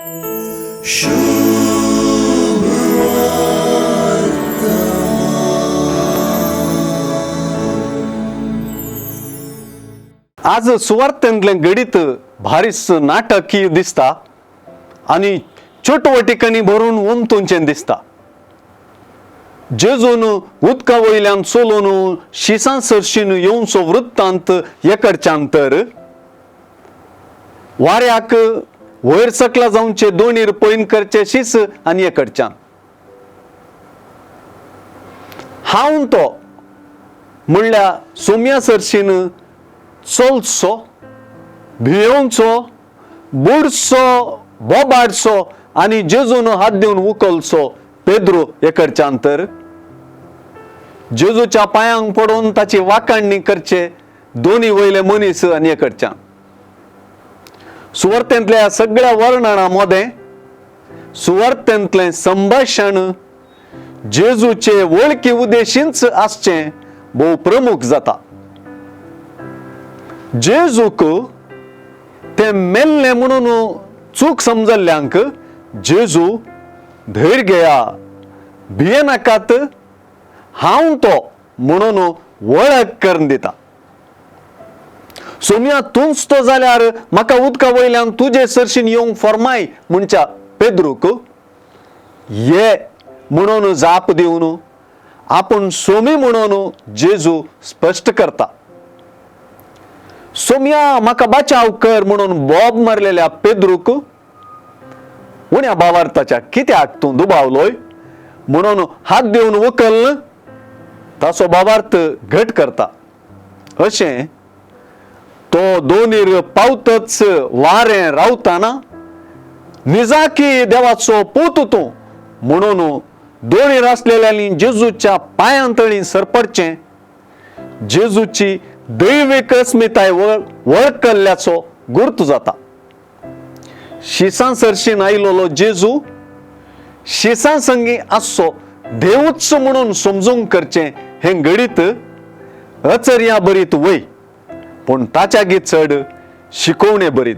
आज सुवार्थेंतलें घडीत भारीच नाटकीय दिसता आनी चटवटिकांनी भरून ओमतुंचें दिसता. जेजून उदका वयल्यान चलोवन शिसां सरशीन येवचो वृत्तांत एकडच्यान तर वाऱ्याक वयर सकला जावचे दोणीर पयन करचे शीस आनी एकडच्यान हांव तो म्हणल्या सोम्या सरशीन चलचो, भियोवचो, बुडचो, बोबाडचो आनी जेजून हात दिवन उखलचो पेद्रो एकडच्यान तर जेजूच्या पांयांक पडून ताची वाकाणणी करचे दोनी वयले मनीस आनी एकडच्यान सुवार्थेंतल्या सगळ्या वर्णना मदें सुवार्थेंतलें संभाशण जेजूचे वळखी उद्देशींच आसचें भोव प्रमुख जाता. जेजूक ते मेल्ले म्हणून चूक समजल्ल्यांक जेजू धैर्य घेया, भियेनाकात, हांव तो म्हणून वळख करून दिता. सोम्या तूंच तो जाल्यार म्हाका उदका वयल्यान तुजे सरशीन येवंक फॉर्माय म्हणच्या पेद्रूक ये म्हणून जाप दिवन आपूण सोमी म्हणून जेजू स्पश्ट करता. सोम्या म्हाका बचाव कर म्हणून बॉब मारलेल्या पेद्रूक उण्या भावार्थाच्या कित्याक तूं दुबावलोय म्हणून हात दिवन उखल ताचो भावार्थ घट करता. अशें तो दोनीर पावतच वारें रावताना निजाकी देवाचो पूत तूं म्हणून दोनीर आसलेल्यांनी जेजूच्या पांयां तळी सरपडचें जेजूची दैवीक अस्मिताय वळखल्ल्याचो गुर्त जाता. शिसां सरशीन आयलोलो जेजू शिसां संगी आसचो देवूच म्हणून समजूंक करचें हें घडीत अचर्या बरीत वय, पूण ताच्या गी चड शिकोवणे बरीत.